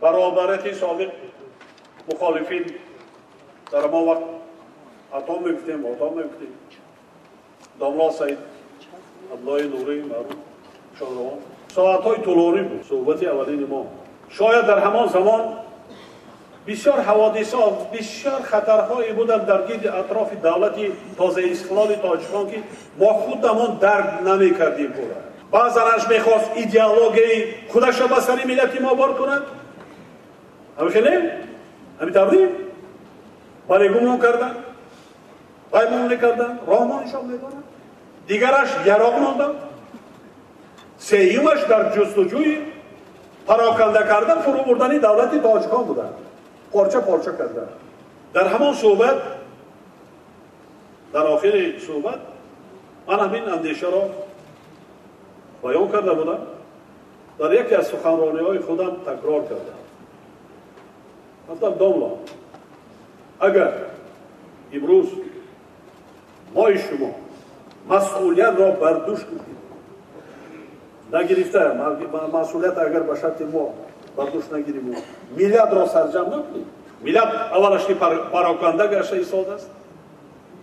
Баробарати собиқ мухолифин дар ҳамон вақт ато мегуфтем, ото мегуфтем. Домла Саид Абдуллои Нурӣ маъруф шодравон. Соатҳои тӯлонӣ буд суҳбати аввалини мо. Шояд дар ҳамон замон бисёр ҳаводисо, бисёр хатарҳое буданд дар гирди атрофи давлати тозаистиқлоли тоҷикон, ки мо худамон дарк намекардем. Пурра баъзанаш мехост идеологияи худашро ба сари миллати мо бор кунад. Ҳамихеле? Ҳамин тавр? Бале, гумон карданд, паймон мекарданд, роҳмон нишон медоданд. Дигараш яроқ монданд. Сеюмаш дар ҷустуҷӯи пароканда кардан, фурӯ бурдани давлати тоҷикон буданд, порча порча карданд. Дар ҳамон суҳбат, дар охири суҳбат ман ҳамин андешаро баён карда будам, дар яке аз суханрониҳои худам такрор кардам. Гуфтам: домла, агар имрӯз мои шумо масъулиятро бар дӯш нагирифта, масъулият агар ба шарти мо бар дӯш нагириму миллатро сарҷам накунем, миллат аввалаш ки пароканда гашта истодааст,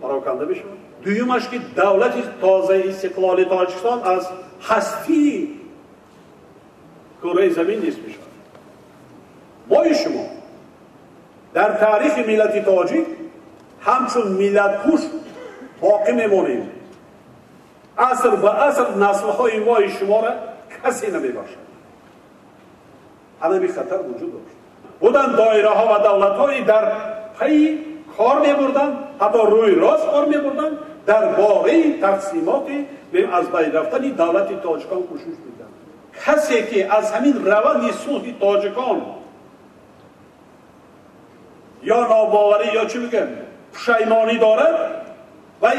пароканда мешавад. Дуюмаш ки давлати тозаи истиқлоли Тоҷикистон аз ҳастии кураи замин нест мешавад. Мои шумо дар таърихи миллати тоҷик ҳамчун миллаткуш боқӣ мемонем. Аср ба аср наслҳои мои шуморо касе намебахшад. Ҳамин хатар вуҷуд дошт. Буданд доираҳо ва давлатҳое дар пайи кор мебурданд, ҳатто рӯи рост кор мебурданд, дар бораи тақсимоти аз байн рафтани давлати тоҷикон кӯшиш мекарданд. Касе ки аз ҳамин раванди сулҳи тоҷикон ё нобоварӣ ё чӣ бигӯям пушаймонӣ дорад, вай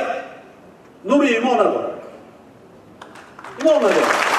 нури имон надорад, имон надорад.